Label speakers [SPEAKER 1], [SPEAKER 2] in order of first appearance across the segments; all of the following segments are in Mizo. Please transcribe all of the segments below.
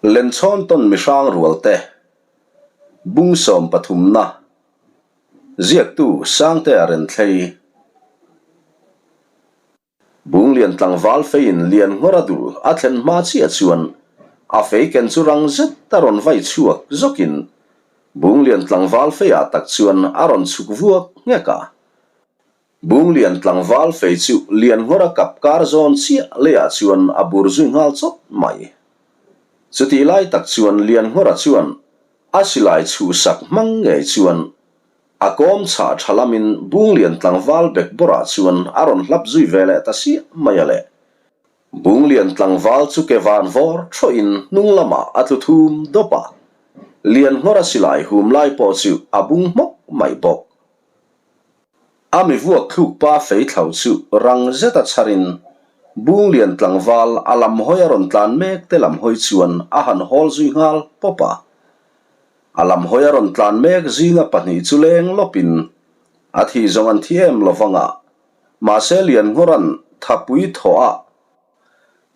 [SPEAKER 1] Lenchhawn tawn mihrang rualte bung sawm pathumna ziaktu Sangtea Renthlei Bunglian tlangval feiin lian nghawr a dul a thlen hma chiah chuan a fei ken chu rang zet a rawn vai chhuak zawkin Bunglian tlangval feiah tak chuan a rawn chhuk vuak nghek a. Bunglian tlangval fei chu lian nghawr a kap kar zawn chiah leiah chuan a bur zui nghal chawt mai. Chutih lai tak chuan lian nghawra chuan a silai chhuhsak hmang ngei chuan A kawm chhah tha lamin Bunglian tlangval bek bawrah chuan a rawn hlap zui ve leh ta siah mai a le. Bunglian tlangval chu ke van vawr thawhin hnung lamah a tlu thum dawp a, lian nghawr a silai hum lai pawh chu a bung hmawk mai bawk. A mi vuak thluk pa fei thlau chu rang zeta chharin Bunglian tlangval a lam hawi a rawn tlan mek te lam hawi chuan a han hawl zui nghal pawp a. A lam hawi a rawn tlan mek zinga pahnih chu leng lawpin a thi zawng an thi em lo vang a, mahse Lianngawra'n thapui thawh a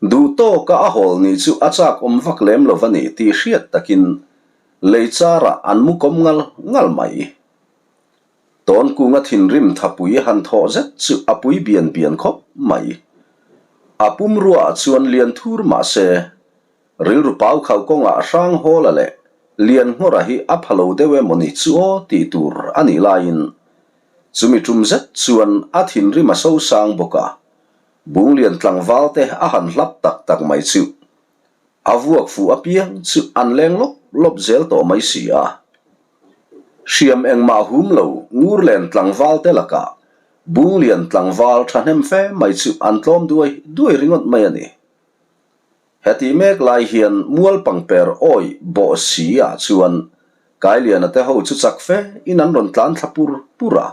[SPEAKER 1] duh tawka a hawl nih chu a chak awm vak lem lo va ni tih hriat takin lei charah an mu kawm ngal ngal mai. Tawnkunga thinrim thapui han thawh zet chu a pui bian bian khawp mai. A pumruaah chuan lian thur mahse Rilru pau khau kawngah hrang Hawla leh Lianngawra hi a pha lo deuh em aw ni chu aw tih tur a nih laiin chumi tum zet chuan a thinrim a sosang bawk a, Bunglian tlangval te a han hlap tak tak mai chu a vuak fuh apiang chu an leng lawp lawp zel tawh mai si a. Hriam engmah hum lo Ngurlen tlangval te lakah Bunglian tlangval thahnem fe mai chu an tlawm duai duai ringawt mai a ni. Heti mek lai hian mual pangper awi bawh si ah chuan Kailiana te ho chu chak fe in an rawn tlan thla pur pur a.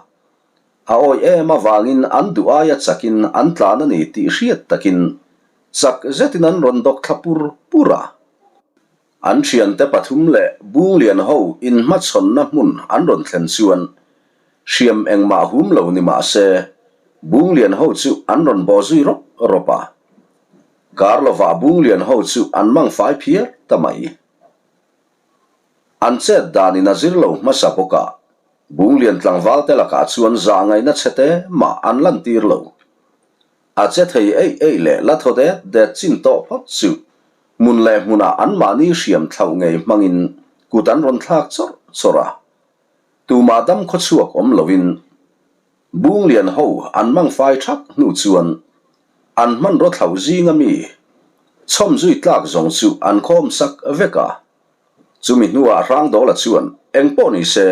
[SPEAKER 1] A awi em avangin an duh aia chakin an tlan a ni tih hriat takin chak zetin an rawn dawk thla pur pur a. An thiante pathum leh Bunglian ho inhmachhawnna hmun an rawn thlen chuan hriam engmah hum lo ni mah se Bunglian ho chu an rawn bawh zui rawp rawp a. Kar lovah Bunglian ho chu an mang fai phiar ta mai. An chet danin a zir lo hmasa bawk a, Bunglian tlangval te lakah chuan zah ngaihna chhe te mah an lantir lo. A che thei eih eih leh la thaw det det chin tawh phawt chu hmun leh hmunah anmahni hriam thlauh ngei hmangin kut an rawn thlak chawrh chawrh a, tumah dam khawchhuak awm loin Bunglian ho an mang fai thak hnu chuan an hmanraw thlauh zinga mi chhawm zui tlak zawng chu an khawm sak vek a. Chumi hnuah Hrangdawla chuan eng pawh ni se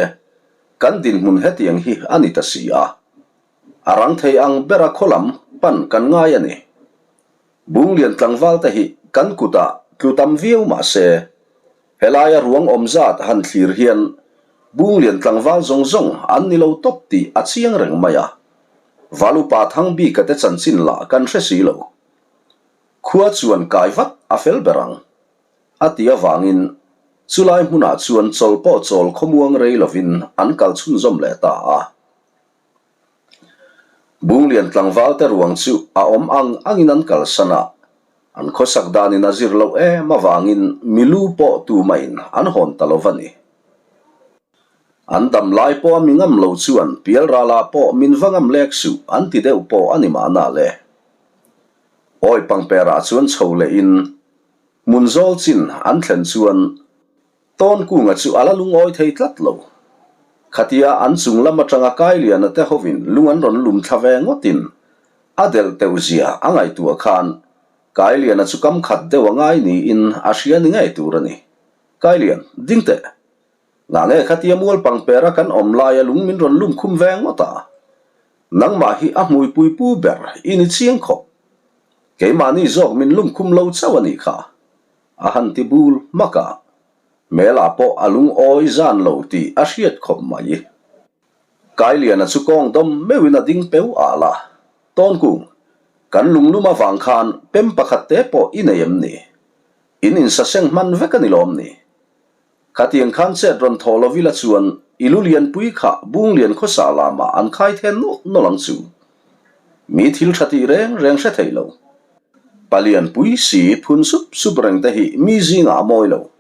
[SPEAKER 1] kan dinhmun hetiang hi a ni ta si a, a rang thei ang bera khaw lam pan kan ngai a ni. Bunglian tlangval te hi kan kutah tlu tam viau mah se Helaia ruang awm zat han thlir hian Bunglian tlangval zawng zawng an ni lo tawp tih a chiang reng mai a. Valupa Thangbika te chanchin lah kan hre si lo. Khua chuan kai vat a fel ber ang. A ti avangin chulai hmunah chuan chawl pawh chawl khawmuang rei lovin an kal chhunzawm leh ta a. Bunglian tlangval te ruang chu a awm ang angin an kalsan a, an khawsak danin a zir loh em avangin milu pawh tumahin an hawn ta lo va ni. An dam lai pawh a mi ngam lo chuan pialralah pawh min va ngam lek suh an ti deuh pawh a ni mahna le. Awi pangperah chuan chho lehin hmun zawl chin an thlen chuan Tawnkunga chu a la lungawi thei tlat lo. Khatia an chung lam atanga Kailiana te hovin lung an rawn lum thla ve ngawtin a delh teuh zia a ngaihtuah khan Kailiana chu kam khat deuh a ngai niin a hria ni ngei tur a ni. Kailian, ding teh. Ngah nge khatia mual pangpera kan awm laia lung min rawn lum khum ve ngawt a? Nangmah hi a hmuipui pu ber i ni chiang khawp. Keimahni zawk min lum khum lo chauh a nih kha. A han ti bul hmak a, Mela pawh a lungawi zan lo tih a hriat khawp mai. Kailiana chu kawng dawm meuhin a ding peu al a, Tawnkung, kan lunglum avang khan pem pakhat te pawh i nei em ni? In insaseng hman vek a ni lawm ni? Khatiang khan chet rawn thawh lo ila chuan i lu lianpui kha Bunglian khawsa lamah an khai then nawlh nawlh ang chu. Mi thil tha tih reng reng hre thei lo. Palian pui si phun sup sup reng te hi mi zingah a mawi lo.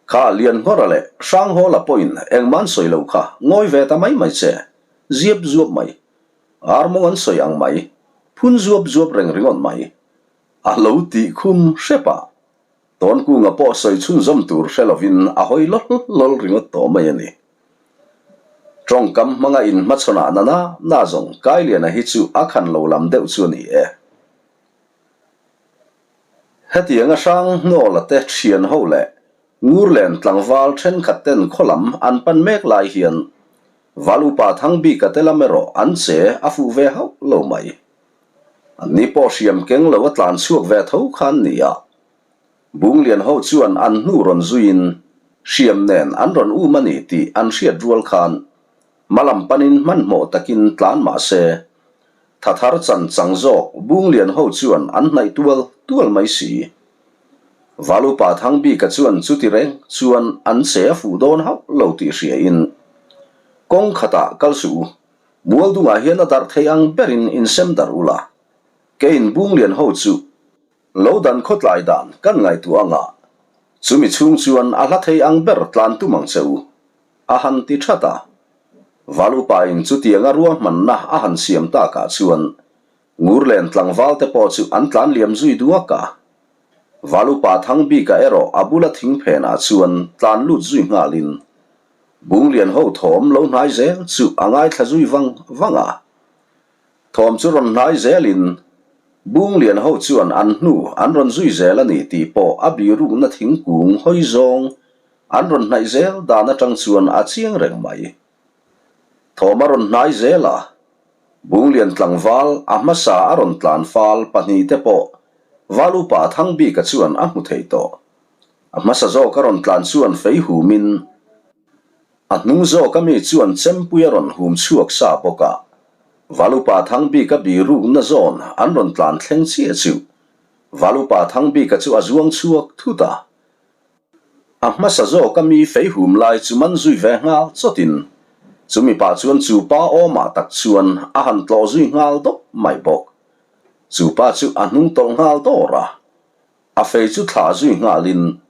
[SPEAKER 1] Kha Lianngawra leh Hranghawla pawhin engmah an sawi lo kha ngawi ve ta mai mai che, ziap zuap mai. Armawng an sawi ang mai, phun zuap zuap reng ringawt mai. A lo tih khum hrep a, Tawnkunga pawh sawi chhunzawm tur hre lovin a hawi lawl lawl ringawt tawh mai a ni. Tawngkam hmanga inhmachhawnah na na na zawng Kailiana hi chu a khan lo lam deuh chu a ni e. Hetianga hrang hnawla te thian ho leh Ngurlen tlangval thenkhat ten khaw lam an pan mek lai hian Val upa Thangbika te lam erawh an che a fuh ve hauh lo mai. Anni pawh hriam keng lo a tlan chhuak ve tho kha an ni a. Bunglian ho chuan an hnu rawn zuiin hriam nen an rawn um a ni tih an hriat rual khan hmalam panin hmanhmawh takin tlan mah se, thathar chan chang zawk Bunglian ho chuan an hnaih tual tual mai si. Valupa Thangbika chuan chuti reng chuan an che a fuh dawn hauh lo tih hriain kawng khatah kal suh u, Mualdungah hian a darh thei ang berin insem darh ula, keiin Bunglian ho chu lo dan khawtlai dan kan ngaihtuah anga chumi chhung chuan a hla thei ang ber tlan tum ang che u, a han ti that a. Valupain chutianga ruahmanna a han siam takah chuan Ngurlen tlangval te pawh chu an tlan liam zui duak a. Valupa Thangbika erawh a bula thing phenah chuan tlan lut zui nghalin Bunglian ho thawm lo hnai zel chu a ngaithla zui vang vang a. Thawm chu rawn hnai zelin Bunglian ho chuan an hnu an rawn zui zel a ni tih pawh a birukna thingkung hawi zawng an rawn hnaih zel dan atang chuan a chiang reng mai. Thawm a rawn hnai zel a, Bunglian tlangval a hmasa a rawn tlan fal pahnihte pawh Val upa Thangbika chuan a hmu thei tawh. A hmasa zawk a rawn tlan chuan fei humin a hnung zawk ami chuan chempui a rawn hum chhuak sa bawk a. Val upa Thangbika birukna zawn an rawn tlan thleng chiah chu Val upa Thangbika chu a zuang chhuak thut a. A hmasa zawk a mi fei hum lai chu man zui ve nghal chawtin chumi pah chuan chu pa awmah tak chuan a han tlawh zui nghal dawp mai bawk. Chu pa chu a hnung tawlh nghal dawr a, a fei chu thlah zui nghalin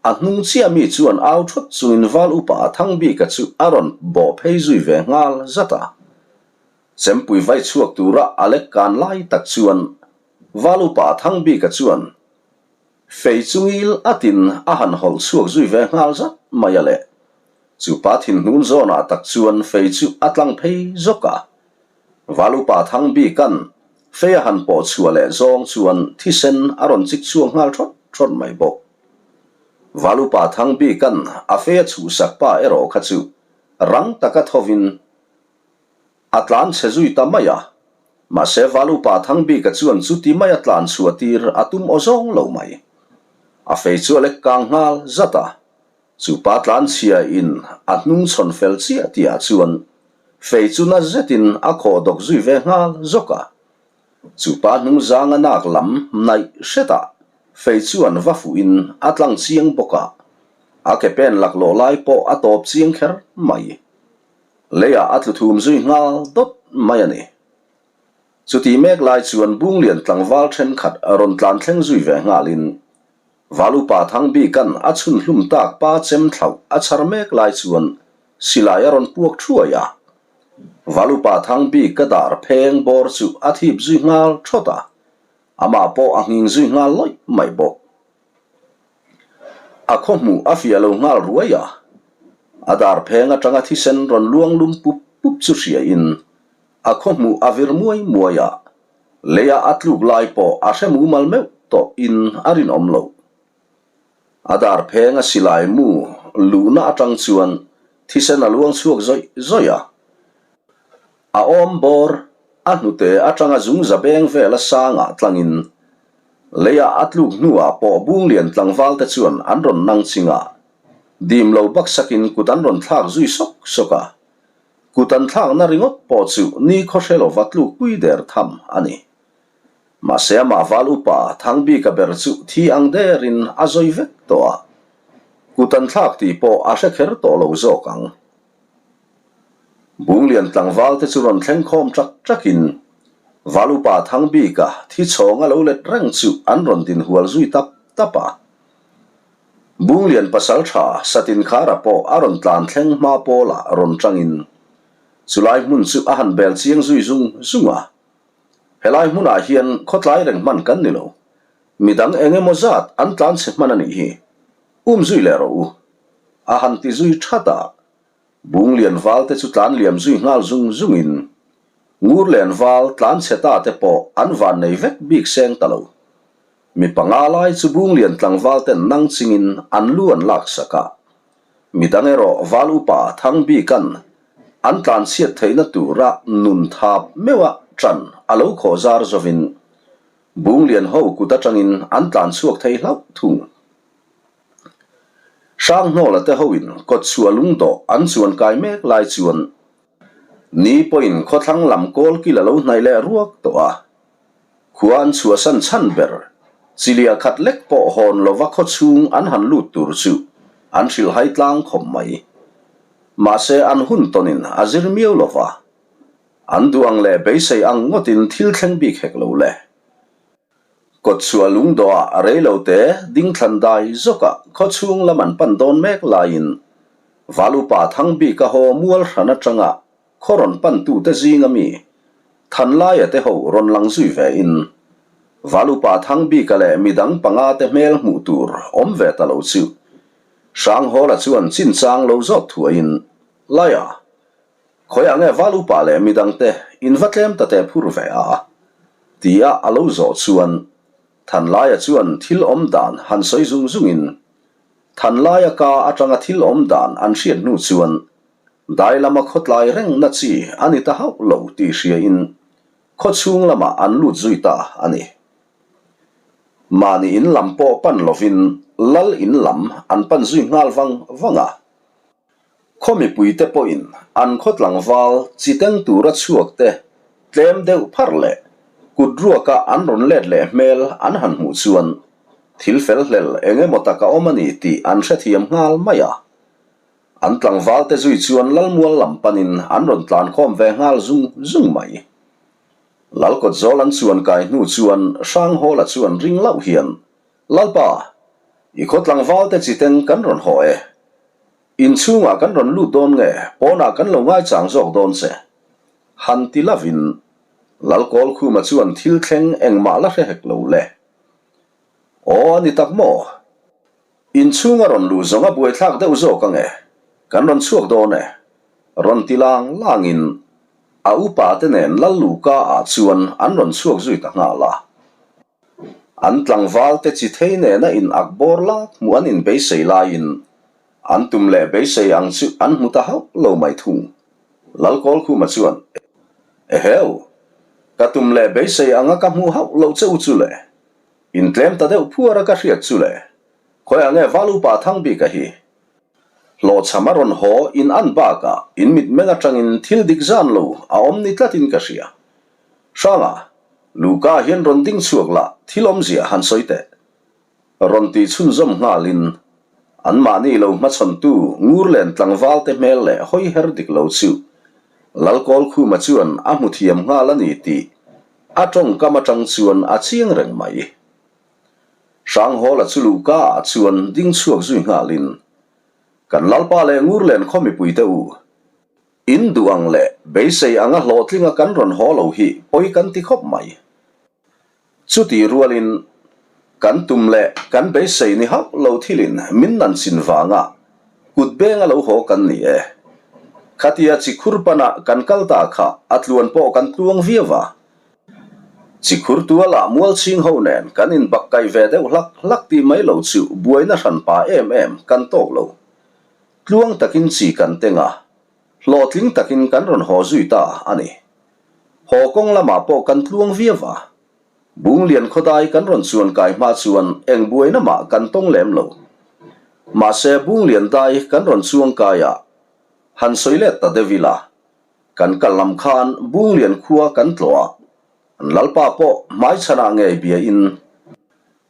[SPEAKER 1] a hnung chiah mi chuan au thawt chungin val upa a thang bika chu a rawn bawh phei zui ve nghal zat a. Chempui vai chhuak tura a lek kan lai tak chuan val upa a thang bika chuan Fei chungil a tin a han hawlh chhuak zui ve nghal zat mai a le. Chu pa thinhnun zawnah tak chuan fei chu a tlang phei zawk a. Valupa Thangbika'n fei a han pawh chhuah leh zawng chuan thisen a rawn chik chhuak nghal thawt thawt mai bawk. Valupa Thangbika'n a fei a chhuhsak pa erawh kha chu rang taka thovin A tlan chhe zui ta mai a. Mahse Valupa Thangbika chuan chuti maia tlan chhuah tir a tum aw zawng lo mai. A fei chu a lek kang nghal zat a. Chu pa tlan chhia in a hnung chhawn fel chiah tihah chuan fei chu na zetin a khawh dawk zui ve nghal zawk a. Chu pa hnung zanga nak lam hnaih hretah fei chuan va fuhin a tlang chiang bawk a. A ke pen laklawh lai pawh a tawp chiang kher mai. Leiah a tlu thum zui nghal dawt mai a ni. Chutih mek lai chuan Bunglian tlangval thenkhat rawn tlan thleng zui ve nghalin Valupa Thangbika'n a chhun hlum tak pa chem thlauh a chhar mek lai chuan silai a rawn puak thuai a. Valupa Thangbika dar pheng bawr chu a thip zui nghal thawt a, amah pawh a nghing zui nghal lawih mai bawk. A khaw hmuh a fiah lo nghal ruai a, a dar pheng atanga thisen rawn luang lum pup pup chu hriain a khaw hmuh a vir muai muai a, leia a tluk lai pawh a hre mumal meuh tawh in a rinawm loh. A dar pheng a silai mu luhna atang chuan thisen a luang chhuak zawih zawih a, A awm bawr, a hnute atanga zungza beng vela sangah tlangin leiah a tluk hnuah pawh Bunglian tlangvalte chuan an rawn nang ching a, dim lo baksakin kut an rawn thlak zui sawk sawk a. Kut an thlakna ringawt pawh chu ni khawhre lova tlukpui der tham a ni. Mahse amah val upa Thangbika ber chu thi ang derin a zawi vek tawh a, kut an thlak tih pawh a hre kher tawh lo zawk ang. Bunglian tlangval te chu rawn thleng khawm ṭak ṭakin. Val upa Thangbika thi chhawng a lo let reng chu an rawn din hual zui tap tap a. Bunglian pasaltha Satinkhara pawh a rawn tlan thleng hma pawlah rawn tangin chulai hmun chu a han bel chiang zui zung zung a. Helai hmunah hian khawtlai reng hman kan ni lo. Midang eng emaw zat an tlan chhe hman a nih hi. Um zui leh rawh u. A han ti zui that a. Bunglian val te chu tlan liam zui nghal zung zungin Ngurlen val tlan chhe ta te pawh an van nei vek bik seng ta lo. Mi panga lai chu Bunglian tlangval ten nang chingin an lu an lak sak a. Midang erawh val upa Thangbikan an tlan chhiat theihna tura nun thap meuha ṭan a lo khawh zar zovin Bunglian ho kut aṭangin an tlan chhuak thei hlauh thung. Hranghnawla te hoin kawtchhuah lungdawh an chuan kai mek lai chuan ni pawhin khawthlang lam kawl kil a lo hnaih leh ruak tawh a. Khua an chhuahsan chhan ber chilia khat lek pawh hawn lova khaw chhung an han lut tur chu an hrilhhai tlang khawp mai. Mahse an hun tawnin a zir miau lova, an duh ang leh beisei ang ngawtin thil thleng bik hek lo le. Kawtchhuah lungdawhah a rei lo te dingthlan dai zawkah khawchhung lam an pan dawn mek laiin Val upa Thangbika haw mual hran atanga khaw rawn pantute zinga mi Thanlaia te ho rawn lang zui ve in Val upa Thangbika leh midang panga te hmel hmuh tur awm ve ta lo chu Hranghawla chuan chinchang lo zawt thuaiin Laia Khawiah nge val upa leh midangte in va tlem ta teh phur ve a? tia a lo zawh chuan Thanlaia chuan thil awm dan han sawi zung zungin Thanlaia ka atanga thil awm dan an hriat hnu chuan dai lama khawtlai reng na chi a ni ta hauh lo tih hriain khaw chhung lamah an lut zui ta a ni. Mahni in lam pawh pan lovin lal in lam an pan zui nghal vang vang a. Khaw mipuite pawhin an khaw tlangval chi teng tura chhuak te tlem deuh pharh leh kut ruaka an rawn let leh hmel an han hmuh chuan thil fel hlel eng emaw tak a awm a ni tih an hrethiam nghal mai a. An tlangval te zui chuan Lalmual lam panin an rawn tlankhawm ve nghal zung zung mai. Lalkawtzawl an chuan kai hnu chuan Hranghawla chuan ring lauh hian Lalpa, i khaw tlangvalte chi teng kan rawn haw e. Inchhungah kan rawn lut dawn nge, pawnah kan lo ngaichang zawk dawn che? Han ti lovin Lalkawlkhuma chuan thil thleng engmah la hre hek lo le. Aw, a ni tak maw? Inchhunga rawn luh zawng a buaithlak deuh zawk ange, kan rawn chhuak dawn e. Rawn ti lang langin a upa te nen Lalluka ah chuan an rawn chhuak zui ta nghal a. An tlangval te chi thei nena in ak bawr lak hmuh an inbeisei laiin an tum leh beisei ang chu an hmu ta hauh lo mai thung. Lalkawlkhuma chuan, Eheu! Ka tum leh beisei anga ka hmuh hauh loh che u chu le. Intlem ta deuh phuar a ka hriat chu le. Khawiah nge Val Upa Thangbika hi? Hlawhchham a rawn haw in an bakah in mitmeng atangin thil dik zan lo a awm ni tlatin ka hria. Hranga, Luka hian rawn ding chhuak la thil awmzia han sawi teh. Rawn tih chhunzawm nghalin anmahni lo hmachhawntu Ngurlen tlangvalte hmel leh hawi her dik lo chu Lalkawlkhuma chuan a hmu thiam nghal a ni tih a tawngkam atang chuan a chiang reng mai. Hranghawla chu Luka ah chuan ding chhuak zui nghalin, Kan Lalpa leh Ngurlen khaw mipuite u, in duh ang leh beisei anga hlawhtlinga kan rawn haw lo hi pawi kan ti khawp mai. Chutih rualin, kan tum leh kan beisei ni hauh lo thilin min nan chin vanga kut benga lo haw kan ni e. Khatia chikhur pana kan kal ta kha a tluan pawh kan tluang viau a. Chikhur tualah mualchhing ho nen kan inbak kaih ve deuh hlak hlak tih mai lo chu buaina hran pa em em kan tawk lo. Tluang takin chi kan teng a, hlawhtling takin kan rawn haw zui ta a ni. Haw kawng lamah pawh kan tluang viau a, Bunglian khawdai kan rawn chuan kai hma chuan eng buaina mah kan tawng lem lo. Mahse Bunglian dai kan rawn chuang kai a, han sawi let ta deuh ila, Kan kal lam khan Bunglian khua kan tlawh a, an Lalpa pawh hmaichhanah ngei biain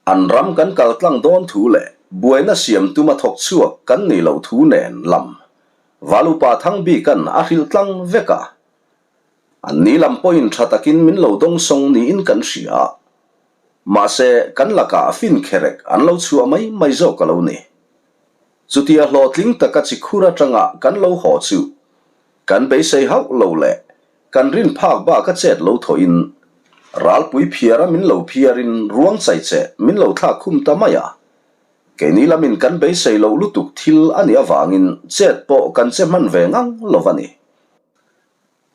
[SPEAKER 1] an ram kan kal tlang dawn thu leh buaina siam tuma thawk chhuak kan nih loh thu nen lam Valupa Thangbikan a hrilh tlang vek a. An ni lam pawhin tha takin min lo dawngsawng niin kan hria a. Mahse, kan lakah fin kherek an lo chhuah mai mai zawk a lo ni. Chutia hlawhtling taka chi khur atanga kan lo haw chu kan beisei hauh lo leh kan rin phak bak a chet lo thawhin ralpui phiara min lo phiarin ruang chaicheh min lo thlak khum ta mai a. Keini lamin kan beisei loh lutuk thil a nih avangin chet pawh kan che hman ve ngang lo va ni.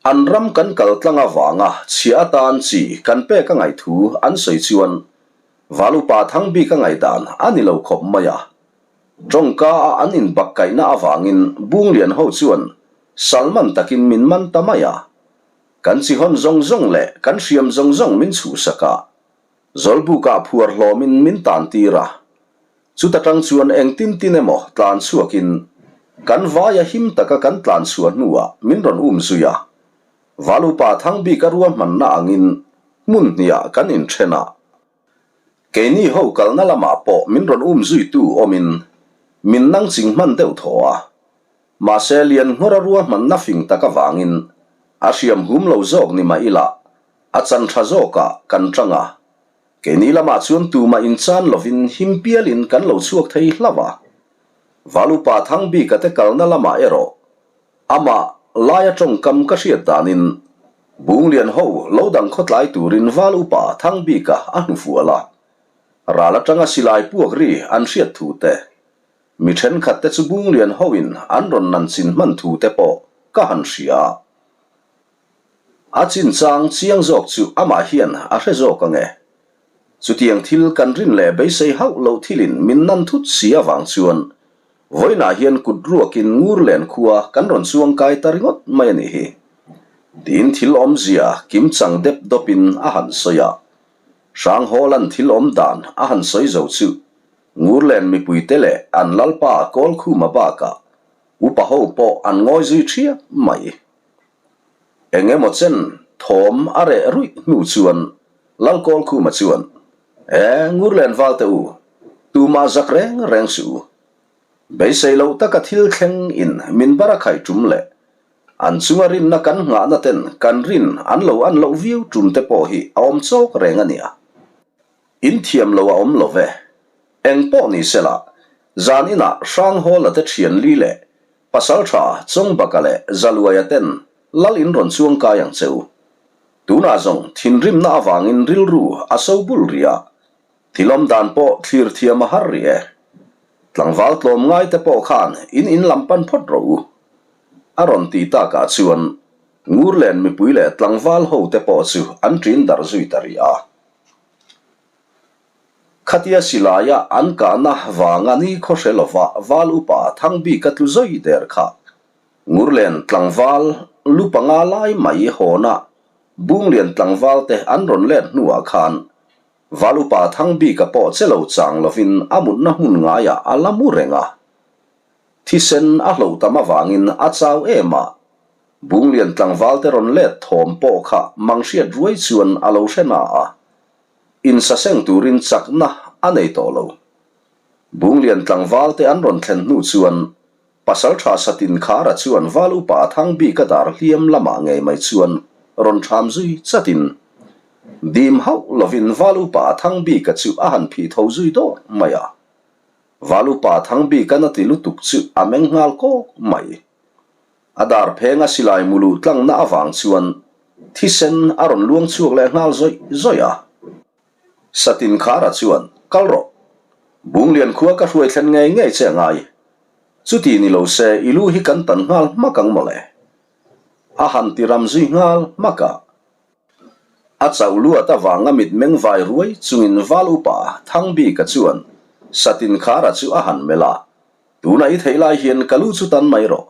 [SPEAKER 1] An ram kan kal tlang avanga chhia atan chi kan pek a ngaih thu an sawi chuan Valupa Thangbika ngaihdan a ni lo khawp mai a. Tawngka a an inbakkaihna avangin Bunglian ho chuan Salman takin min man ta mai a. Kan chi hawn zawng zawng leh kan hriam zawng zawng min chhuhsak a. Zawlbukah phuar hlawmin min tan tir a. Chuta tang chuan engtin tin emaw tlan chhuakin kan vaia him taka kan tlan chhuah hnuah min rawn um zui a. Valupa Thangbika ruahmanna angin hmun hniah kan inthen a. Keini ho kalna lamah pawh min rawn um zuitu awmin min nang ching hman deuh thaw a. Mahse Lianngawra ruahmanna fing tak avangin a hriam hum lo zawk ni mah ila a chan tha zawkah kan tang a. Keini lamah chuan tumah inchan lovin him pialin kan lo chhuak thei hlauh a. Valupa Thangbika te kalna lamah erawh amah laia tawngkam ka hriat danin Bunglian ho lo dang khawtlai turin Valupa Thangbika a hnufual a. Ral atanga silai puak ri an hriat thu te, mi thenkhat te chu Bunglian hoin an rawn nan chin hman thu te pawh ka han hria a. A chinchang chiang zawk chu amah hian a hre zawk ang e. Chutiang thil kan rin leh beisei hauh loh thilin min nan thut si avang chuan vawiinah hian kut ruakin ngur len khua kan rawn chuang kai ta ringawt mai a nih hi. Tiin thil awmzia kimchang dep dawpin a han sawi a. Hranghawla'n thil awm dan a han sawi zo chu Ngurlen mipuite leh an lalpa Kawlkhuma bakah upa ho pawh an ngawi zui ṭhiap mai. Eng emaw chen thawm a reh ruih hnu chuan Lalkawlkhuma chuan, E, Ngurlen Valte u, tumah zak reng reng suh u. Beisei loh taka thil thleng in min bar a khaih tum leh an chunga rinna kan nghahna ten kan rin an lo an loh viau tum te pawh hi a awm chawk reng a nia. In thiam lo a awm lo ve. Eng pawh ni sela, zan inah Hranghawla te thian li leh Pasalṭha Chawngbaka leh Zaluaia ten lal in rawn chuang kai ang che u. Tunah zawng thinrimna avangin rilru a so bul rih a, thilawm dan pawh thlir thiam a har rih e. Tlangval tlawm ngai te pawh khan in in lam pan phawt rawh u. A rawn ti takah chuan Ngurlen mipui leh tlangval ho te pawh chu an ṭin darh zui ta rih a. Khatia silaia an kahna vanga ni khaw hre lova val upa Thangbika tlu zawi der kha Ngurlen tlangval lu panga lai mai hawna Bunglian tlangval te an rawn let hnuah khan val upa Thangbika pawh che lo chang lovin a mutna hmun ngaiah a la mu reng a. Thisen a hloh tam avangin a chau em a, Bunglian tlangval te rawn let thawm pawh kha manghriat ruai chuan a lo hre na a. Insaseng turin chakna a nei tawh lo. Bunglian tlangval te an rawn thlen hnu chuan Pasalṭha Satin Khara chuan Val Upa Thangbika dar hliam lamah ngei mai chuan rawn ṭham zui chatin dim hauh lovin Val Upa Thangbika chu a han phih tho zui dawr mai a. Val Upa Thangbika na ti lutuk chu a meng nghal kawk mai. A dar phenga silai muluh tlangna avang chuan thisen a rawn luang chhuak leh nghal zawih zawih a. Satin Khara chuan, Kal rawh. Bunglian khua ka hruai thlen ngei ngei che a ngai. Chuti ni lo se i lu hi kan tan nghal hmak ang mawle. A han ti ram zui nghal hmak a. A chauh luat avanga mitmeng vai ruai chungin Val Upa Thangbika chuan Satin Khara chu a han melh a. Tuna i theih lai hian ka lu chu tan mai rawh.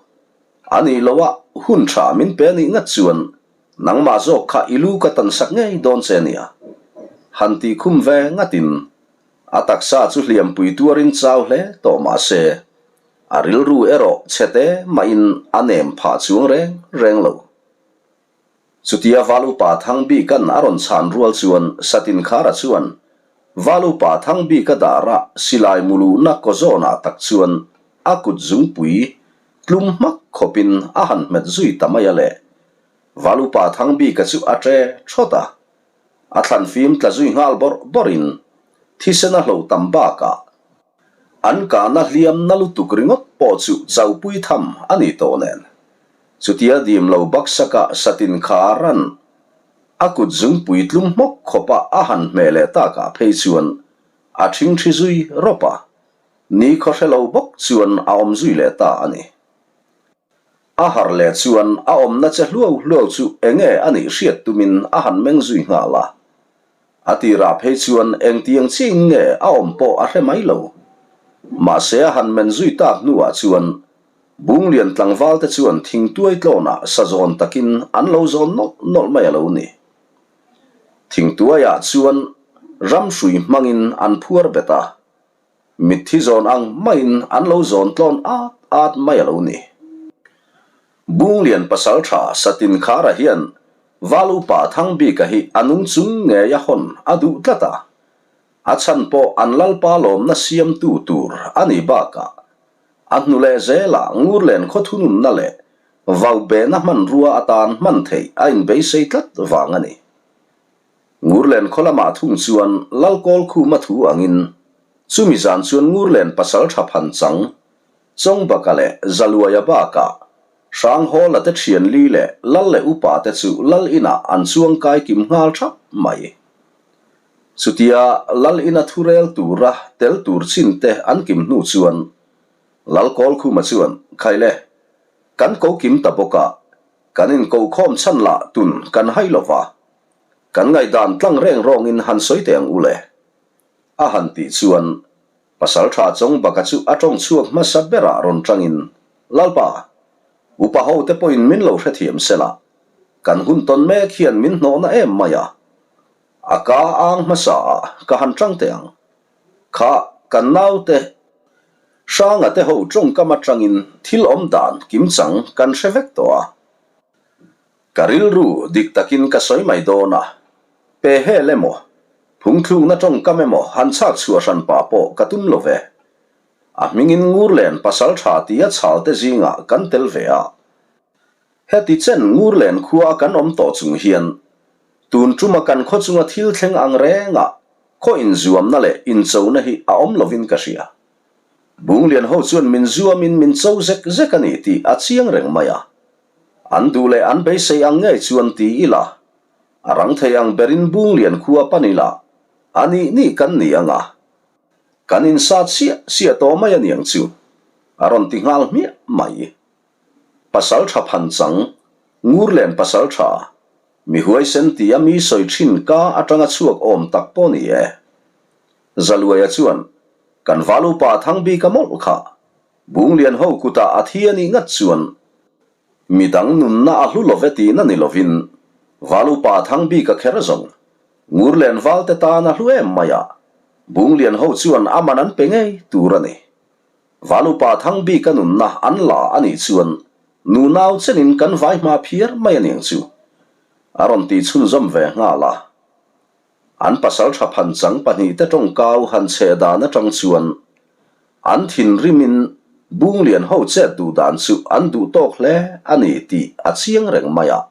[SPEAKER 1] A nih loh a, hun tha min pe anih ngat chuan nangmah zawk kha i lu ka tan sak ngei dawn che nia. Han tih khum ve ngatin a taksa chu hliampui tuarin chau hle tawh mah se, a rilru erawh chhe te mahin a nem phah chuang reng reng lo. Chutia Val Upa Thangbika'n a rawn chhan rual chuan Satinkhara chuan Val Upa Thangbika dara silai muluhna kaw zawnah tak chuan a kut zungpui tlum hmak khawpin a han hmet zui ta mai a le. Val upa Thangbika chu a ṭe ṭhawt a, a thlan fim tla zui nghal bawrh bawrhin thisen a hlo tam bakah an kahna hliam na lutuk ringawt pawh chu chauhpui tham a ni tawh nen. Chutia dim lo baksaka satin kharan a kut zungpui tlum hmawk khawpa a han hmeh leh takah phei chuan a ṭhingṭhi zui rawp a, nikhaw hre lo bawk chuan a awm zui leh ta a ni. A harh leh chuan a awmna che hluau hluau chu enge a nih hriat tumin a han meng zui nghal a. A tirah phei chuan engtiang chiin nge a awm pawh a hre mai lo. Mahse a han men zui tak hnuah chuan Bunglian tlangval te chuan thingtuai tlawnah sa zawn takin an lo zawn nawlh nawlh mai a lo ni. Thingtuaiah chuan ramhrui hmangin an phuar bet a. Mitthi zawn ang maiin an lo zawn tlawn at at mai a lo ni. Bunglian pasaltha Satin Khara hian Val upa Thangbika hi a nung chung ngei a hawn a duh tlat a, a chhan pawh an lalpa lawmna siamtu tur a nih bakah a hnu leh zelah Ngurlen khaw thununna leh vaubehna hmanrua atan hman theih a inbeisei tlat vang a ni. Ngurlen khaw lamah thung chuan Lalkawlkhuma thu angin chumi zan chuan Ngurlen pasal tha phan chang Chawngbaka leh Zaluaia bakah Hranghawla te thianli leh Lal leh upa te chu Lal inah an chuang kai kim nghal thap mai. Chutia Lal ina thurel tura tel tur chin te an kim hnu chuan Lalkawlkhuma chuan, Khaile, kan ko kim ta bawk a, Kan inkohkhawm chhan lah tun kan hai lo va, kan ngaihdan tlang reng rawngin han sawi teh ang u le. A han tih chuan Pasaltha Chawngbaka chu a tawng chhuak hmasa berah rawn tangin, Lalpa, upa ho te pawhin min lo hrethiam se la, kan hun tawn mek hian min hnawhna em mai a, a ka ang hmasa ah ka han tang teh ang. Kha kan naute Hranga te ho tawngkam atangin thil awm dan kimchang kan hre vek tawh a. Ka rilru dik takin ka sawi mai dawn a, pe hel emaw, phungthlukna tawngkam emaw han chhak chhuah hran pah pawh ka tum lo ve. A hmingin Ngurlen pasal tha tia chhal te zingah kan tel ve a. Heti chen Ngurlen khua kan awm tawh chung hian tun tuma kan khaw chunga thil thleng ang rengah Khaw inzuamna leh inchona hi a awm lovin ka hria. Bunglian ho chuan min zuamin min cho zek zek a ni tih a chiang reng mai a. An duh leh an beisei ang ngei chuan ti ila, a rang thei ang berin Bunglian khua pan ila, a nih nih kan ni ang a. Kan insat siah siah tawh mai a niang chu, a rawn ti nghal hmiah mai. Pasaltha phanchang, Ngurlen pasaltha, Mi huaisen ti a mi sawi thin ka atanga chhuak awm tak pawh ni e. Zaluaia chuan, Kan val upa Thangbika mawlh kha, Bunglian ho kutah a thi a nih ngat chuan, midang nunna a hlu love tihna ni lovin, val upa Thangbika kher zawng, Ngurlen valte tan a hlu em mai a, Bunglian ho chuan a man an pe ngei tur a ni. Val upa Thangbika nunna an la a nih chuan nunau chenin kan vai hma phiar mai a niang chu a rawn tih chhunzawm ve nghal a. An pasal tha phanchang pahnihte tawngkau han chhe dan atang chuan an thinrimin Bunglian ho chet duh dan chu an duh tawk hle a ni tih a chiang reng mai a.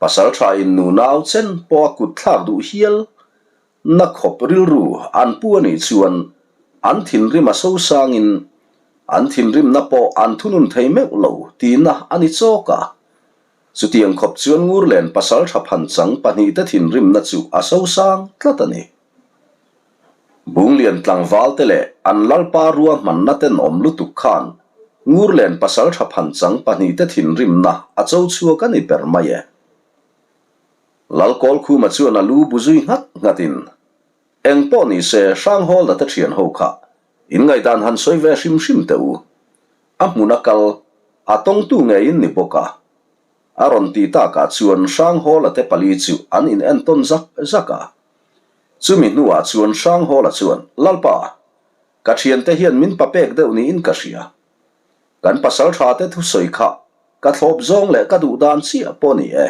[SPEAKER 1] Pasal tha in nunau chen pawh a kut thlak duh hial Na khawp rilru an pu a nih chuan an thinrim a sosangin an thinrimna pawh an thunun thei meuh lo tihna a ni chawk a. Chutiang khawp chuan Ngurlen pasaltha phanchang pahnihte thinrimna chu a sosang tlat a ni. Bunglian tlangvalte leh an lalpa ruahmanna tenawm lutuk khan Ngurlen pasaltha phanchang pahnihte thinrimna a cho chhuak a ni ber mai e. Lalkawlkhuma chuan a lu bu zui nghat nghatin, Eng pawh ni se Hranghawlda te thian ho kha in ngaihdan han sawi ve hrim hrim teh u. A hmun a kal, a tawngtu ngeiin ni bawk a. A rawn ti takah chuan Hranghawla te pali chu an in entawn zak zak a. Chumi hnuah chuan Hranghawla chuan, Lalpa, ka thiante hian min papek deuh niin ka hria. Kan pasal tha te thusawi kha ka thlawp zawng leh ka duh dan chiah pawh ni e.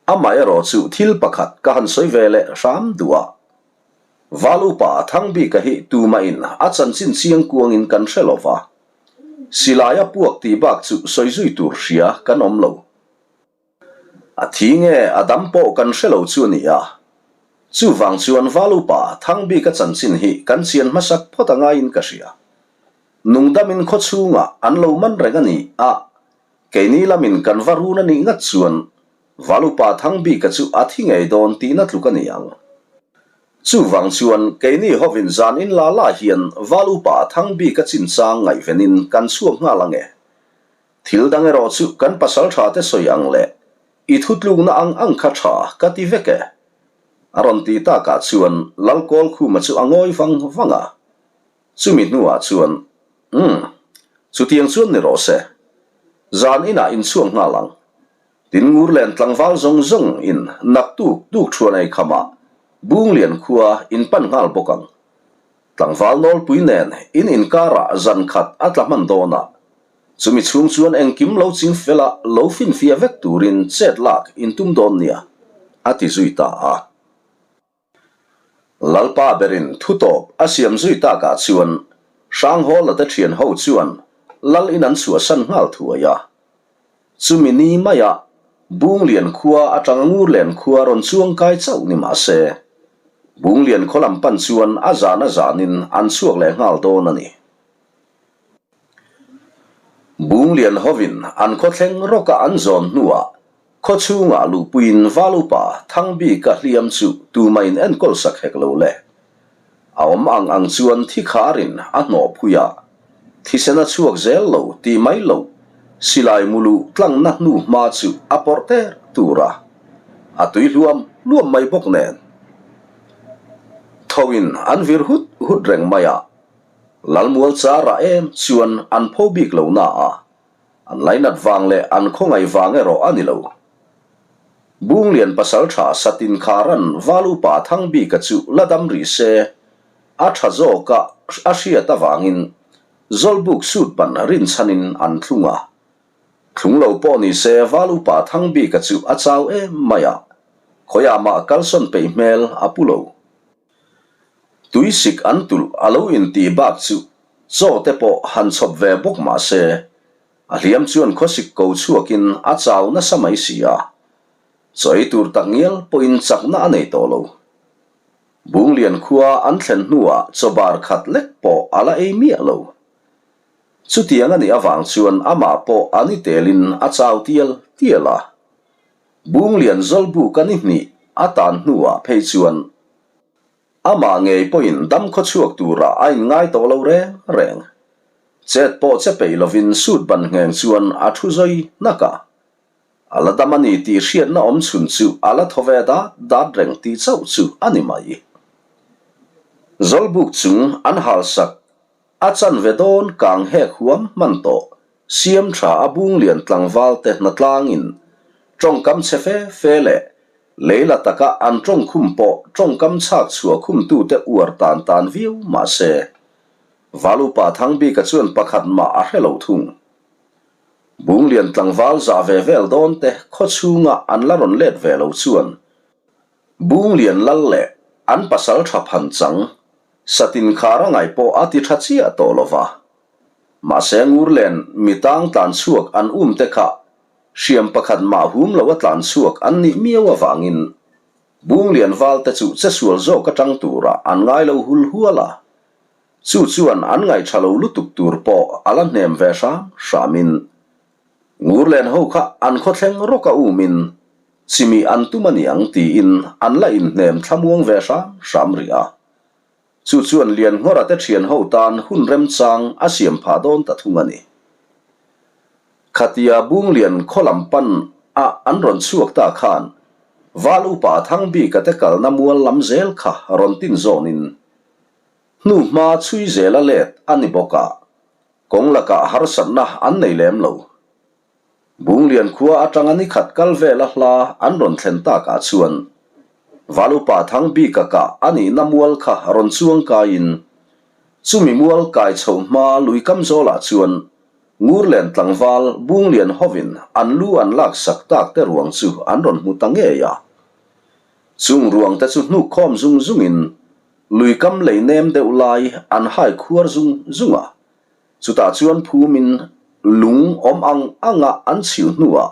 [SPEAKER 1] Amaherawh chu thil pakhat ka han sawi ve leh hram duh a. Val upa Thangbika hi tumahin a chanchin chiang kuangin kan hre lo va. Silai a puak tih bak chu sawi zui tur hria kan awm lo. A thi nge a dam pawh kan hre lo chu a ni a. Chuvang chuan Val upa Thangbika chanchin hi kan chian hmasak phawt a ngaiin ka hria. Nungdamin khaw chhungah an lo man reng a ni a, keini lamin kan va run a nih ngat chuan Val upa Thangbika chu a thi ngei dawn tihna tluk a ni ang. Chuvang chuan keini hovin zan in la la hian Val upa Thangbika chinchang ngaihvenin kan chhuak nghal ang e. Thil dang erawh chu kan pasal tha te sawi ang leh i thutlukna ang ang kha tha ka ti vek e. A rawn ti takah chuan Lalkawlkhuma chu a ngawi vang vang a. Chumi hnuah chuan, Umm, chutiang chuan ni rawh se. Zan inah inchhuak nghal ang. Tin Ngurlen tlangval zawng zawng in naktuk tuk thuan ei khamah Bunglian khua in pan nghal bawk ang. Tlangval nawlpui nen in inkarah zan khat a tla hman dawn a, chumi chhung chuan engkim lo ching fel a lo finfiah vek turin chet lak in tum dawn nia, a ti zui ta a. Lalpa berin thutawp a siam zui takah chuan Hranghawla te thian ho chuan lal in an chhuahsan nghal thuai a. Chumi ni maia Bunglian khua atanga Ngurlen khua rawn chuang kai chauh ni mah se, Bunglian khaw lam pan chuan a zan a zanin an chhuak leh nghal dawn a ni. Bunglian hovin an khawthleng rawka an zawn hnuah khaw chhungah luhpuiin Val upa Thangbika hliam chu tumahin enkawl sak hek lo le. A awm ang ang chuan thi kharin a hnawh phui a, thisen a chhuak zel lo tih mai lo silai muluh tlangna hnu hma chu a pawrh ter tur a, a tui hluam hluam mai bawk nen. Thoin an vir hut hut reng mai a. Lalmual charah em chuan an pho bik lo na a, an lainat vang leh an khawngaih vang erawh a ni lo. Bunglian pasal tha Satin Kharan Val upa Thangbika chu la dam rih se, a tha zawk a a hriat avangin Zawlbuk sut ban rinchhanin an thlung a. Thlung lo pawh ni se Val upa Thangbika chu a chau em mai a, khawiah mah kalsawn peih hmel a pu lo. Tuisik an tulh a lo intih bak chu chaw te pawh han chhawp ve bawk mah se, a hliam chuan khawsik ko chhuakin a chau nasa mai si a, chaw ei tur tak ngial pawhin chakna a nei tawh lo. Bunglian khua an thlen hnuah chaw bar khat lek pawh a la ei miah lo. Chutiang a nih avang chuan amah pawh a ni telin a chau tial tial a. Bunglian Zawlbuk a ni hnih a tan hnuah phei chuan amah ngei pawhin dam khawchhuak turah a inngai tawh lo reng reng. Chet pawh che peih lovin suit ban ngheng chuan a thu zawi hnak a. A la dam a ni tih hriatna awm chhun chu a la thaw ve dat dat reng tih chauh chu a ni mai. Zawlbuk chung an halsak A chanve dawn kang hek huam hman tawh, siam tha a bunglian tlangval te hnatlangin tawngkam chhe fe fe leh leila taka an tawngkhum pawh tawngkam chhak chhuah khumtute uar tan tan viau mah se, Valupa Thangbika chuan pakhat mah a hre lo thung. Bunglian tlangval zah ve vel dawn te khaw chhunga an la rawn let ve lo chuan Bunglian lal leh an pasal tha phan chang Satin khar a ngaih pawh a ti tha chiah tawh lo va. Mahse Ngurlen mi tang tlan chhuak an um te kha hriam pakhat mah hum lo a tlan chhuak an nih miau avangin Bunglian val te chu che sual zawk atang turah an ngai lo hul hual a. Chu chuan an ngaih tha lo lutuk tur pawh a la hnem ve hram hramin Ngurlen ho kha an khawthleng rawk a umin chimi an tum a niang tiin an la inhnem thlamuang ve hram hram rih a. Chu chuan Lianngawra te thian ho tan hun remchang a siam phah dawn ta thung a ni. Khatia Bunglian khaw lam pan a an rawn chhuak ta khan Val upa Thangbika te kalna mual lam zel kha rawn tin zawnin hnu hma chhui zela let a ni bawk a. Kawng lakah harsatna an nei lem lo. Bunglian khua atanga ni khat kal vela hla an rawn thlen takah chuan Valupa Thangbika kah a nihna mual kha rawn chuang kaiin chumi mual kai chhoh hma lui kam zawlah chuan Ngurlen tlangval Bunglian hovin an lu an laksak tak te ruang chu an rawn hmu ta ngei a. Chung ruang te chu hnuk khawm zung zungin Lui kam lei nem deuh lai an hai khuar zung zung a, chutah chuan phumin lung awm ang anga an chhilh hnuah.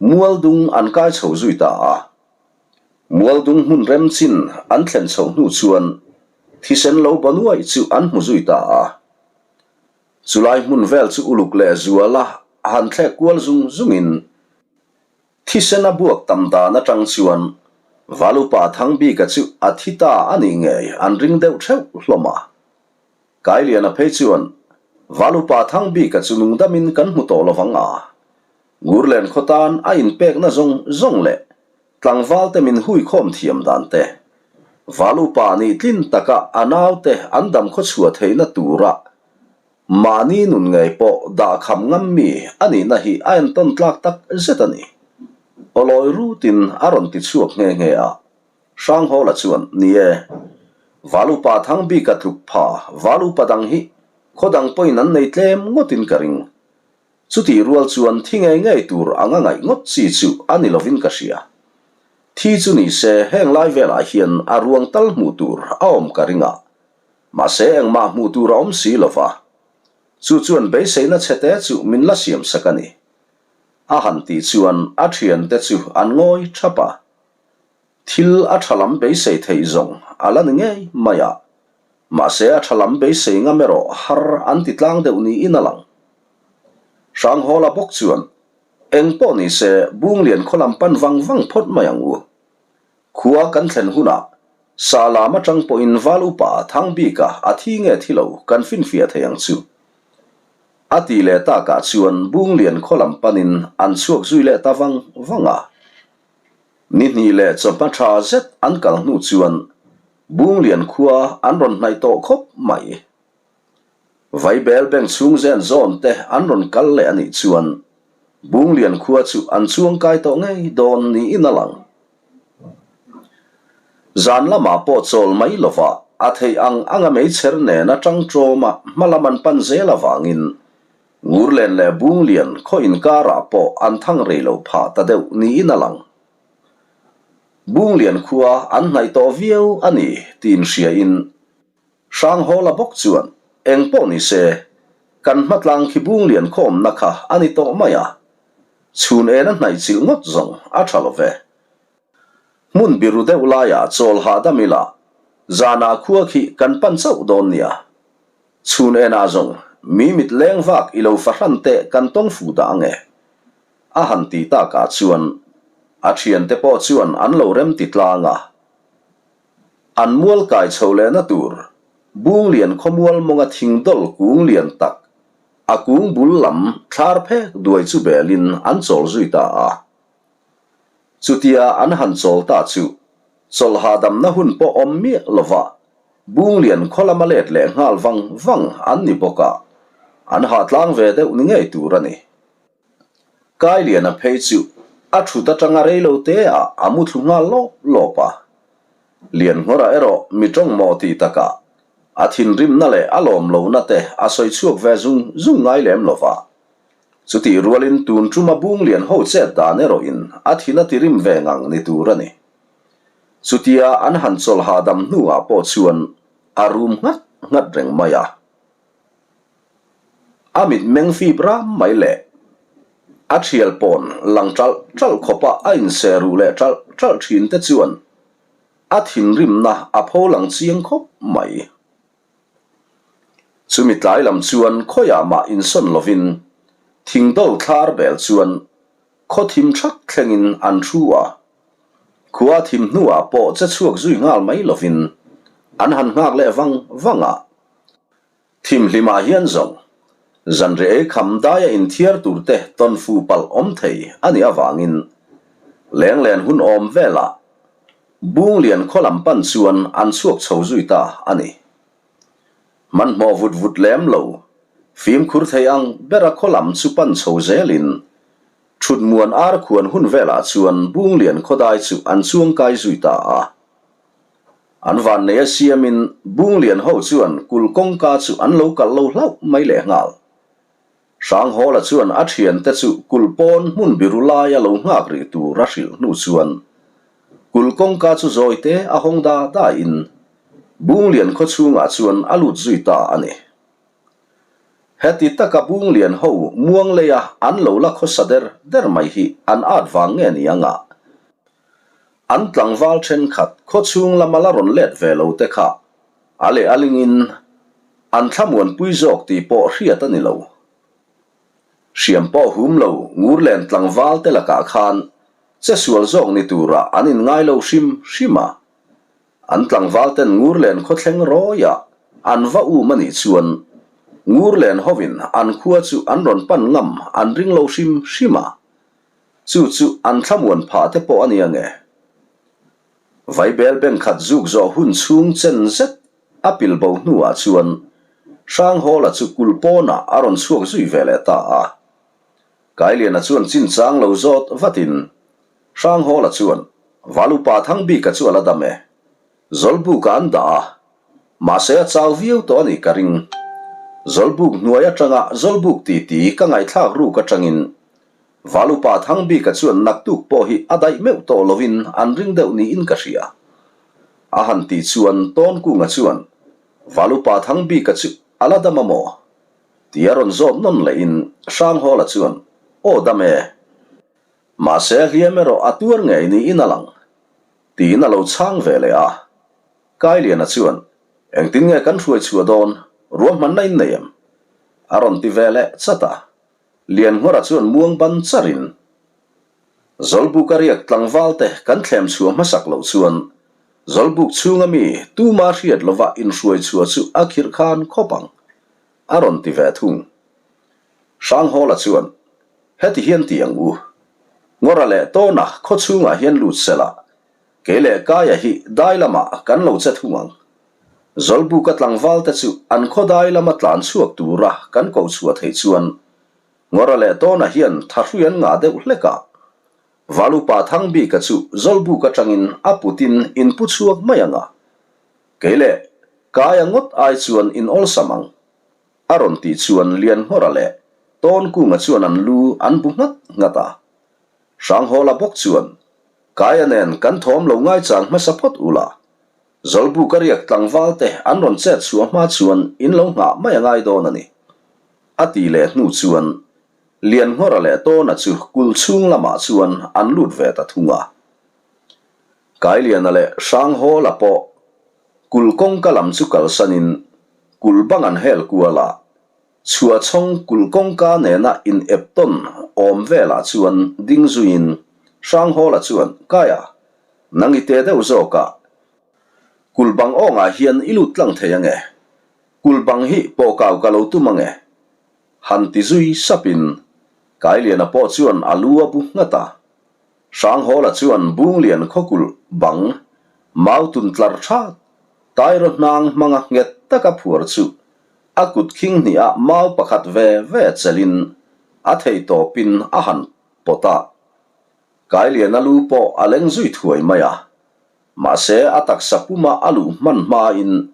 [SPEAKER 1] Mualdung an kai chho zui ta a. Mualdung hmun rem chin an thlen chhoh hnu chuan thisen lo ba nuaih chu an hmu zui ta a. Chulai hmun vel chu uluk leh zuala han thlek kual zung zungin thisen a buak tam dan atang chuan Valupa Thangbika chu a thi ta a nih ngei an ring deuh theuh hlawm a. Kailiana phei chuan Valupa Thangbika chu nungdamin kan hmu tawh lovang a. Ngurlen khaw tan a inpekna zawng zawng leh tlangvalte min huikhawm thiam dan te, Val upa nih tlin taka a naute an dam khaw chhuah theihna tura mahni nun ngei pawh dahkham ngam mi a nihna hi a entawn tlak tak zet a ni. Awlawi rutin a rawn ti chhuak nghe nghe a. Hranghawla chuan, Ni e, Val upa Thangbika tluk pha Val upa dang hi khaw dang pawhin an nei tlem ngawtin ka ring. Chutih rual chuan thi ngei ngei tur anga ngaih ngawt chi chu a ni lovin ka hria. Thi chu ni se heng lai velah hian a ruang tal hmuh tur a awm ka ring a, mahse engmah hmuh tur a awm si lo va. Chu chuan beiseina chhete chu min la siam sak a ni. A han tih chuan a thiante chu an ngawi thap a. Thil a tha lam beisei theih zawng a la ni ngei mai a, mahse a tha lam beisei ngam erawh har an ti tlang deuh niin a lang. Hranghawla bawk chuan, Eng pawh ni se Bunglian khaw lam pan vang vang phawt mai ang u. Khua kan thlen hunah sa lam atang pawhin val upa Thangbika a thi nge thi lo kan finfiah thei ang chu. A ti leh takah chuan Bunglian khaw lam panin an chhuak zui leh ta vang vang a. Ni hnih leh chawhma tha zet an kal hnu chuan Bunglian khua an rawn hnaih tawh khawp mai. Vaibel bank chhung zen zawn te an rawn kal leh a nih chuan Bunglian khua chu an chuangkai tawh ngei dawn niin a lang. Zan lamah pawh chawl mai lova a theih ang anga meichher nena tangtawma hma lam an pan zel avangin Ngurlen leh Bunglian khaw inkarah pawh an thang rei lo phah ta deuh niin a lang. Bunglian khua an hnaih tawh viau a ni tih inhriain Hranghawla bawk chuan eng pawh ni se kan hmatlang khi Bunglian khaw awmna kha a ni tawh mai a, chhun ena hnaih chilh ngawt zawng a tha lo ve. Hmun biru deuh laiah chawl hahdam ila zanah khua khi kan pan chauh dawn nia. Chhun enah zawng, mi mit leng vak i lo fahran teh kan tawng fu dah ang e. A han ti takah chuan a thiante pawh chuan an lo rem ti tlang a. An mual kai chho lehna tur Bunglian khawmual mawnga thing dawl kung lian tak, a kung bul lam thlar phek duai chu belin an chawl zui ta a. Chutia an han chawl ta chu chawlh hahdamna hun pawh awm miah lova Bunglian khaw lama let leh nghal vang vang an ni bawk a, an hahtlang ve deuh ni ngei tur a ni. Kailiana phei chu a thut atanga reilo te ah a mu thlu nghal lawp lawp a. Lianngawra erawh mi tawng maw ti takah a thinrimna leh a lawm lohna te a sawi chhuak ve zung zung ngai lem lova. Chutih rualin tun tuma Bunglian ho chet dan erawhin a thin a tirim ve ngang ni tur a ni. Chutia an han chawlh hahdam hnuah pawh chuan a rum nghat nghat reng mai a. A mitmeng fip ram mai leh a thial pawn lang ṭalh ṭalh khawpa a inseh ruh leh ṭalh ṭalh ṭhin te chuan a thinrimna a pho lang chiang khawp mai. Chumi tlai lam chuan khawiah mah insawn lovin thingdawl thlar bel chuan khaw thim thak thlengin an thu a. Khua thim hnuah pawh che chhuak zui nghal mai lovin an han nghak leh vang vang a. Thimhlimah hian zawng zanriah ei kham daia inthiar turte tawn fu palh awm thei a nih avangin lenglen hun awm velah Bunglian khaw lam pan chuan an chhuak chho zui ta a ni. Hmanhmawh vut vut lem lo, fimkhur thei ang bera khaw lam chu pan chho zelin Thutmuan ar khuan hun velah chuan Bunglian khawdai chu an chuang kai zui ta a. An vannei a siamin Bunglian ho chuan kul kawngka chu an lo kalh lo hlauh mai lehnghal. Hranghawla chuan a thiante chu kul pawn hmun biru laia lo nghak rih tur a hrilh hnu chuan kul kawngka chu zawite a hawng da daiin Bunglian khaw chhungah chuan a lut zui ta a ni. Heti taka Bunglian ho muang leia an lo la khawsa der der mai hi an at vang nge ni anga? An tlangval thenkhat khawchhung lama la rawn let ve lo te kha a leh a lingin an thlamuanpui zawk tih pawh hriat a ni lo. Hriam pawh hum lo Ngurlen tlangval te lakah khan che sual zawk ni turah an inngai lo hrim hrim a. An tlangval ten Ngurlen khawthleng rawia an va um a nih chuan Ngurlen hovin an khua chu an rawn pan ngam an ring lo hrim hrim a. Chu chu an thlamuan phah te pawh a nia nge? Vaibel bank khat zuk zawh hun chhung chen zet a pil bo hnuah chuan Hranghawla chu kulh pawnah a rawn chhuak zui ve leh ta a. Kailiana chuan chinchang lo zawt vatin Hranghawla chuan Valupa Thangbika chu a la dam e. Zawlbuk-ah an dah a, mahse a chau viau tawh a nih ka ring. Zawlbuk hnuai atanga Zawlbuk titi ka ngaihthlak ruk atangin Valupa Thangbika chuan naktuk pawh hi a daih meuh tawh lovin an ring deuh niin ka hria. A han tih chuan Tawnkunga chuan Valupa Thangbika chu a la dam a maw? Ti a rawn zawt nawn lehin Hranghawla chuan Aw dam e. Mahse hliam erawh a tuar ngei niin a lang. Tiin a lo chhang ve leh a. Kailiana chuan, Engtin nge kan hruai chhuah dawn? Ruahmanna in nei em? A rawn ti ve leh chat a. Lianngawra chuan muang ban charin, Zawlbuk a riak tlangval te kan thlem chhuah hmasak loh chuan Zawlbuk chhunga mi tuma hriat lova inhruai chhuah chu a khirh khan khawp ang, a rawn ti ve thung. Hranghawla chuan, Heti hian ti ang u. Ngawra leh Tawna khaw chhungah hian lut sela, kei leh Kaia hi dai lamah kan lo che thung ang. Zawlbuka tlangvalte chu an khaw dai lama tlan chhuak tura kan ko chhuah theih chuan Ngawra leh Tawna hian thahrui an ngah deuh hlek a. Valupa Thangbika chu Zawlbuk atangin a putin in pu chhuak mai ang a. Kei leh Kaia ngawt ai chuan in awlsam ang. A rawn tih chuan Lianhmawra leh Tawnkunga chuan an lu an bu nghat nghat a. Hranghawla bawk chuan, Kaia nen kan thawm lo ngaichang hmasa phawt ula, Zawlbuka riak tlangval te an rawn chet chhuah hma chuan in lo nghah mai a ngai dawn a ni. A ti leh hnu chuan Lianhmawra leh Tawna chu kulh chhung lamah chuan an lut ve ta thung a. Kailiana leh Hranghawla pawh kulh kawngka lam chu kalsanin kulh bang an hel kual a, chhuahchhawng kulh kawngka nena in ep tawn awm velah chuan ding zuiin Hranghawla chuan, Kaia, nang i te deuh zawk a, kulh bang awngah hian i lut tlang thei ange, kulh bang hi pawhkau ka lo tum ange, han ti zui sapin Kailiana pawh chuan a lu a bu nghat a. Hranghawla chuan Bunglian khawkulh bang mautun tlar that Tairaw hnang hmanga nghet taka phuar chu a kut khing hnih ah mau pakhat ve ve chelhin a thei tawpin a han pawt a. Kailiana lu pawh a leng zui thuai mai a. Mahse a taksa puma a luh hman hmain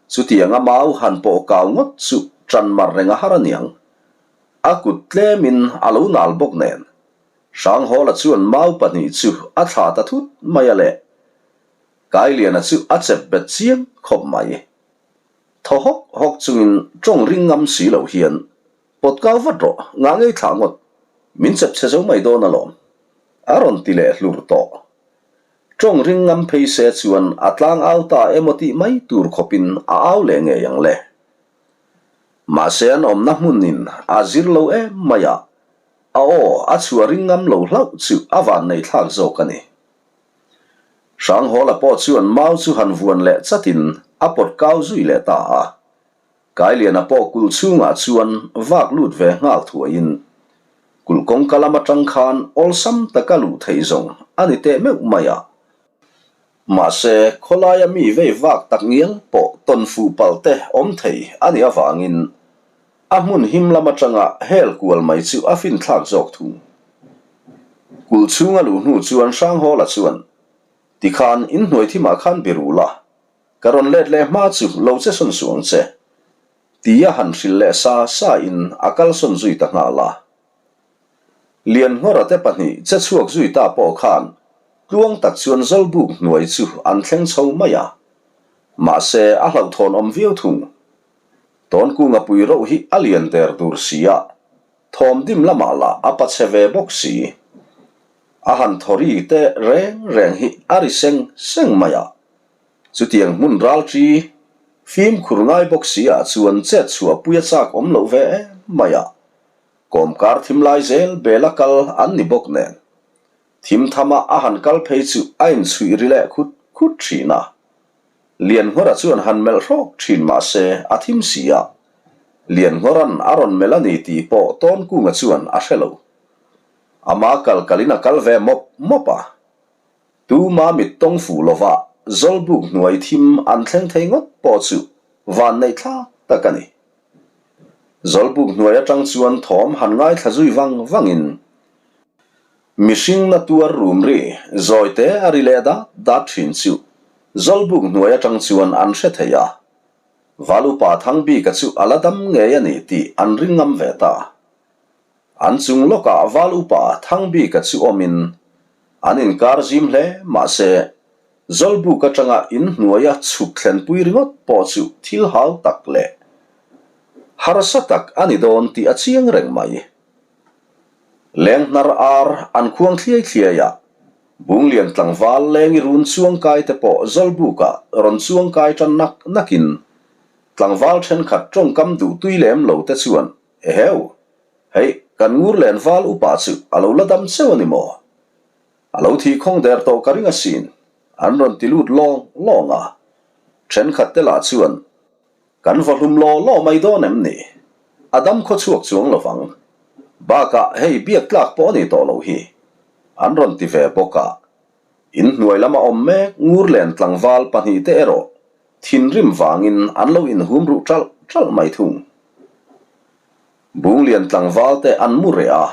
[SPEAKER 1] chutianga mau han pawh kau ngawt chu ṭan mar reng a har aniang. A kut tlemin a lo nal bawk nen Hranghawla chuan mau pahnih chu a thlah ta thut mai a le. Kailiana chu a chep bet chiang khawp mai. Thaw hawk hawk chungin tawng ring ngam si lo hian, Pawt kau vat rawh, ngah ngei thlah ngawt, min chep chhe zo mai dawn alawm, a rawn ti leh hlur tawh. Tawng ring ngam phei se chuan a tlang au ta emaw tih mai tur khawpin a au leh ngei ang le. Mahse an awmna hmunin a zir lo em mai a, A aw, a chhuah ring ngam lo hlauh chu a van nei thlak zawk a ni. Hranghawla pawh chuan mau chu han vuan leh chatin a pawt kau zui leh ta a. Kailiana pawh kulh chhungah chuan vak lut ve nghal thuaiin kulh kawngka lam atang khan awlsam taka luh theih zawng a ni teh meuh mai a. Mahse, khawlaia mi vei vak tak ngial pawh tawn fuh palh te awm thei a nih avangin A hmun him lam atanga hel kual mai chu a finthlak zawk thung. Kulh chhunga luh hnu chuan Hranghawla chuan, Tikhan inhnuai thimah khan bi ru la, ka rawn let leh hma chu lo che sawn suh ang che, tia han hrilh leh sa sa in a kalsawn zui ta nghal a. Lianngawra te pahnih che chhuak zui ta pawh khan tluang tak chuan Zawlbuk hnuai chu an thleng chho mai a, mahse a hlauhthawn awm viau thung. Tawnkunga pui roh hi a lian der dur si a, thawm dim lamah lah a pachhe ve bawk si. A han thaw ri te reng reng hi a ri seng seng mai a. Chutiang hmun ralṭi fimkhur ngai bawk si ah chuan chet chhuah pui a chak awm loh ve em mai a. Kawmkar thim lai zel bela kal an ni bawk nen. Thim thama a han kal phei chu a inchhuih ri leh khut khut thin a. Lianngawra chuan han melh hrawk thin mah se a thim si a. Lianngawra'n a rawn melh a ni tih pawh Tawnkunga chuan a hre lo. Ama kal kalin a kal ve mawp mawp a. Tuma mit tawng fuh lova Zawlbuk hnuai thim an thleng thei ngawt pawh chu vanneih thlak tak a ni. Zawlbuk hnuai atang chuan thawm han ngaithla zui vang vangin mihring na tuar rum ri zawite a ri leh dat dat thin chu Zawlbuk hnuai atang chuan an hre thei a. Valupa Thangbika chu a la dam ngei a ni tih an ring ngam ve ta. An chung lawkah Val upa Thangbika chu awmin an inkar zim hle mahse Zawlbuk atanga in hnuaia chhuk thlenpui ringawt pawh chu thil hau tak leh harsa tak a ni dawn tih a chiang reng mai. Lenghnar ar an khuang thliai thliai a, Bunglian tlangval lengi run chuangkai te pawh Zawlbukah rawn chuangkai tan nak nakin tlangval thenkhat tawngkam duh tui lem lo te chuan Eheu! Hei, kan ngur len val upa chu a lo la dam cheu a ni maw? A lo thih khawng der tawh ka ring asin, an rawn ti lut lawng lawng a. Thenkhat te lah chuan, Kan va hlum law law mai dawn em ni? A dam khaw chhuak chuang lo vang. Bakah hei biak tlak pawh a ni tawh lo hi, an rawn ti ve bawk a. In hnuai lama awm mek ngur len tlangval pahnihte erawh thinrim vangin an lo inhum ruh ṭalh ṭalh mai thung. Bunglian tlangvalte an mu reh a,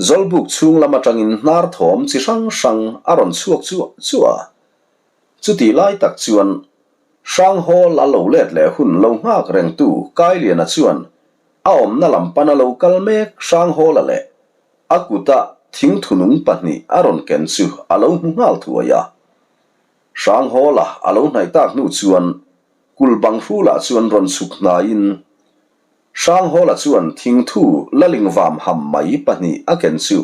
[SPEAKER 1] Zawlbuk chhung lam atangin hnar thawm chi hrang hrang a rawn chhuak chuah chuah a. Chutih lai tak chuan Hranghawl a lo let leh hun lo nghak rengtu Kailiana chuan a awmna lam pana lo kal mek Hranghawla leh a kuta thingthunung pahnih a rawn ken chu a lo hmu nghal thuai a. Hranghawla a lo hnaih tak hnu chuan kul bang hrulah chuan rawn chhuk hnaiin Hranghawla chuan thingthu laling vam ham mai pahnih a ken chu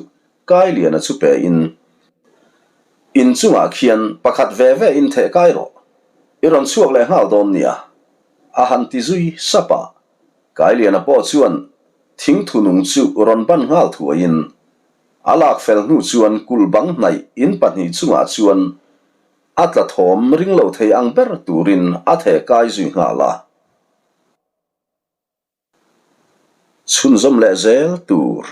[SPEAKER 1] Kailiana chu pe in, In chungah khian pakhat ve ve in theh kai rawh, i rawn chhuak leh nghal dawn nia, a han ti zui sap a. Kailiana pawh chuan thingthu nung chu rawn ban nghal thuaiin, a lak fel hnu chuan kulh bang hnaih in pahnih chungah chuan a tla thawm ring lo thei ang ber turin a theh kai zui nghal a. Chhunzawm leh zel tur.